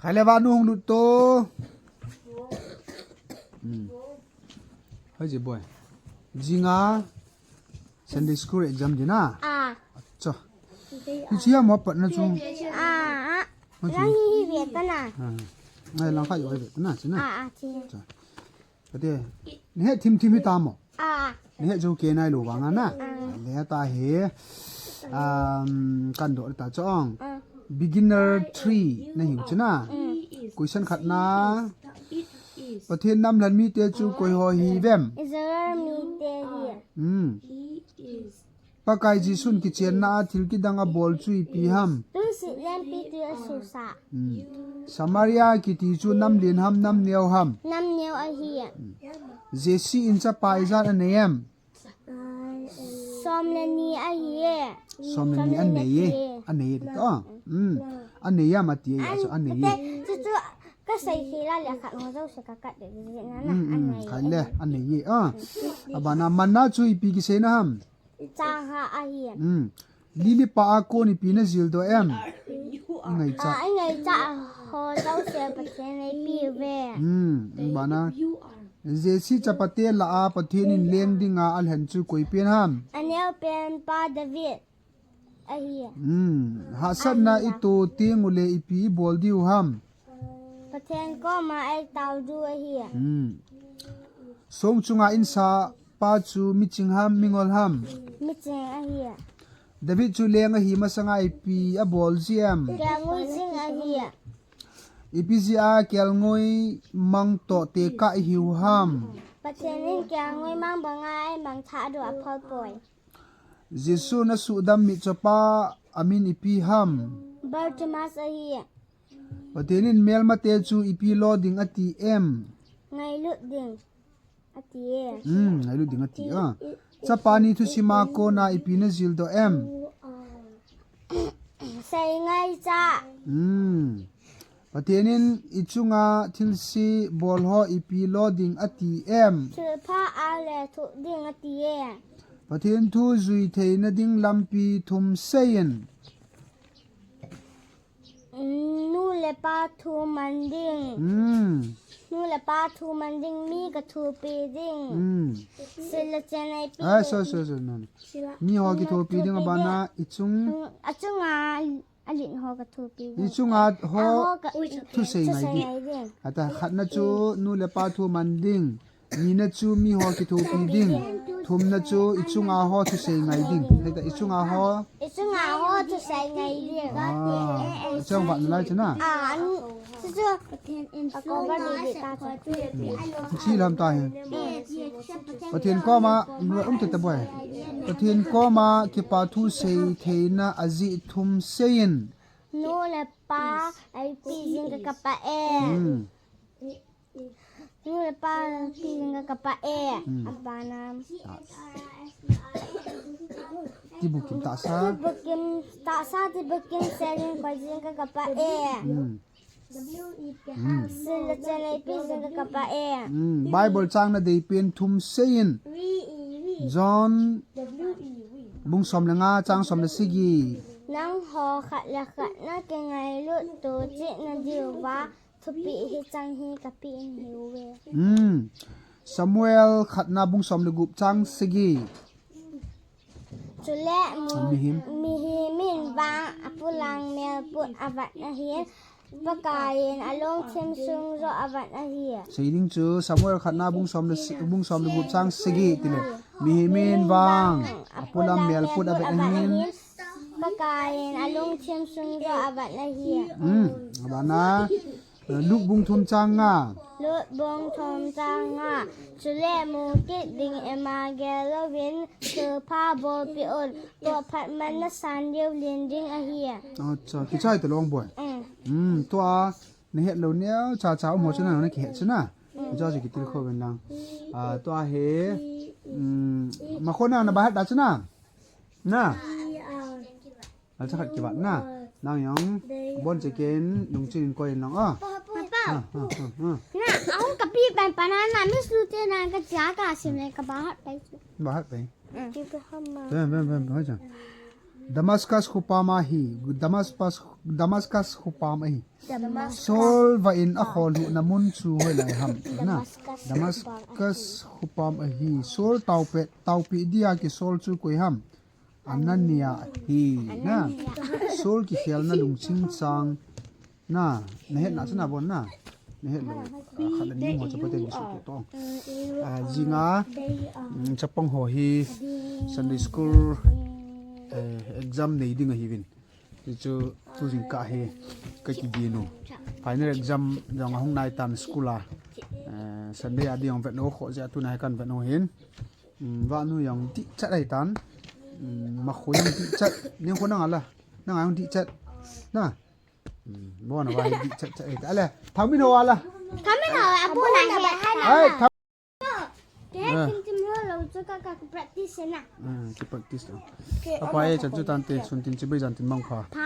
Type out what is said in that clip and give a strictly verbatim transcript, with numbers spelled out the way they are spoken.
Khai le va nu hung lut to. Hmm. Hoi ji boy. Jinga Sunday school exam ji na. Ah. Acha. Ni chi ya mo pat na chu. Ah. Hoi ji. Lang hi hi ve ta na. Ah. Ngai lang kha yo ve ta na chi na. Ah, ah, chi. Acha. Kati, ni he thim thim hi ta mo? Ah. Ni he jo ke nai lo vang a na? Ah. Le ta he, um, kan do ta chong. Ah. Beginner three na hiu chu na? Mm. Question khat na. Pathen nam lhan mite chu koi ho hi vem? Israel mite hi. Mm. Pakai Jesun kichenna a thil kidang abol chu ipi ham? Tun sit len pi tui asusa. Hmm. Samaria kiti chu nam len ham, nam neo ham? Nam neo ahi. Hmm. Jesse in chapa ijat anei em? Som le ni ahi e. Som le ni anei e. Anei e to. Hmm. Anei em ati e, so anei e. Chu chu ka sei khi la le khat ho jo se ka kat de na na. Hmm, hmm. Anei. Khai le, anei e. Ah. Abana manna chu ipi kisei na ham? Chang ha ahi. Hmm. Lili pa a kon ipi na jil do em? Ngai cha. Ah, ngai cha ho jo se Pathen nei pi ve. Hmm. Bana. Jesse chapate la a Pathen in leng dinga alhen chu koi pen ham? Aneo pen pa David ahi. Hmm. Hahsatna i to teng ule ipi i bol diu ham? Pathen koma ei tao diu ahi. Hmm. Song chunga insa pa chu miching ham, mingol ham? Miching ahi. David chu leng ahi masanga ipi abol ji em? Kelngoi jing ahi. Ipi jeh a kelngoi mang to tekah i hiu ham? Pathen in kelngoi mang banga ei mang tha diu aphal poi. Jesun asuhdam mitchopa amin ipi ham? Bartimas ahi. Pathen in melmate chu ipi lo ding ati em? Ngailut ding ati e. Hmm, ngailut ding ati a. Chapa ni thusim a kona ipi na jil do em? Sei ngai cha. Hmm. Pathen in i chunga thilse bol ho ipi lo ding ati em? Thilpha a le thuh ding ati e. Pathen thu jui theina ding lampi thum sei in. Nu le pa thu man ding. Hmm. Nu le pa thu man ding, mi ka thupi ding. Hmm. Sil le chen ei pi. Ah, ding. Sorry, sorry, sorry, no, no. Mi ho kithupi ding abana i chung. Hmm, achunga Alin ho ka thupi ding. I chunga ho, a ho ka, thusei ngai ding. Ata khatna chu nu le pa thu man ding. Nina chu mi ho kithupi ding. Thumna chu i chunga ho thusei ngai ding. Heta i chunga ho. I chunga ho thusei ngai ding. Ah, chang vat lai chana. Ah, an, chu chu. Pathen in a cover ni ni ta chu. Chi lam ta hi. Pathen koma, um ta ta boy. Pathen koma kipa thu sei theina ajeh thum sei in. Nu le pa, ei pi jing ka kapa e. Hmm. Nu le pa, ei pi jing ka kapa e. Hmm. Abana. Tibukim tahsa. Tibukim tahsa, tibukim sei in koi jing ka kapa e. Hmm. Hmm. Sil le chen ei pi jing ka kapa e. Hmm. Bible chang na dei pen thum sei in. John bung som le nga chang som le sagi. Nangho khat le khat na kingailut to cheh na diuva thupeh hicheng hi kapeh nahiuve. Hmm. Samuel khatna bung som le gup chang sagi. Chule mu-, mihem, mihem in vang apolam melput avet ahin, Pakai in alungthim sung joh avet ahi. Sei ding chu Samuel khatna bung som le si-, bung som le gup chang sagi tile. Mihem in vang apolam melput avet ahin, Pakai in alungthim sung joh avet ahi. Hmm, abana. Luke bung thum chang nga. Luke bung thum chang nga. Chule mu kit ding ima gel louvin thilpha bolpeh un, tua phat man nasan diu len ding ahi. Acha, kichai ta long boy. Mm. Hmm, tua na het lou neo cha cha um ho chu na, na kihet chu na. Mm. Cha chu kitilkhou ven lang. Ah, tua hi, hmm, ma kho na na ba het da chu na. Na. Alcha khat kivat na. Nang jong. Bon cheken, lungchin in koi in lang a. Papa. Ha, ha, ha, ha. Na, ahung kapi pen pana na, Miss Lu te na kacha kasim le kaba hat pai. Ba hat pai. Mm. Pen, pen, pen, pen, ha cha. Damascus khopam ahi, Damascus, Damascus khopam ahi. Saul vah in akhol lhuhna mun chu hoilai ham? Na, Damascus khopam ahi. Saul taopi, taopi dia kisol chu koi ham? Anania ahi. Na, Saul kikhelna lungching chang. Na, nahet na chu nabon na. Nahet lou. Ah, khat le ni ho chapang te ni su to. Ah, jinga, mm, chapang ho hi Sunday school, eh, exam nei ding ahiuvin. Hichu tu jingkah hi kakigin u. Final exam jong ahung nai tan school a. Eh, Sunday a ding vet lou kho jeh a tuna hi kan vet u hin. Mm, vanu jong dichat ahi tan. Mm, makhu jong dichat. Ning kho nang ala. Nang jong dichat. Na. Mm, bon va hi dichat chat ahi ta. Ale, thamin ho ala. Thamin ho, abu na he. Ai, tham- Ke, eh, tin tin ho lo chu ka, ka practice na. Mm, ki practice na. Apa e, chan chu tante, sun tin chibai jan tin mang pha. Pha.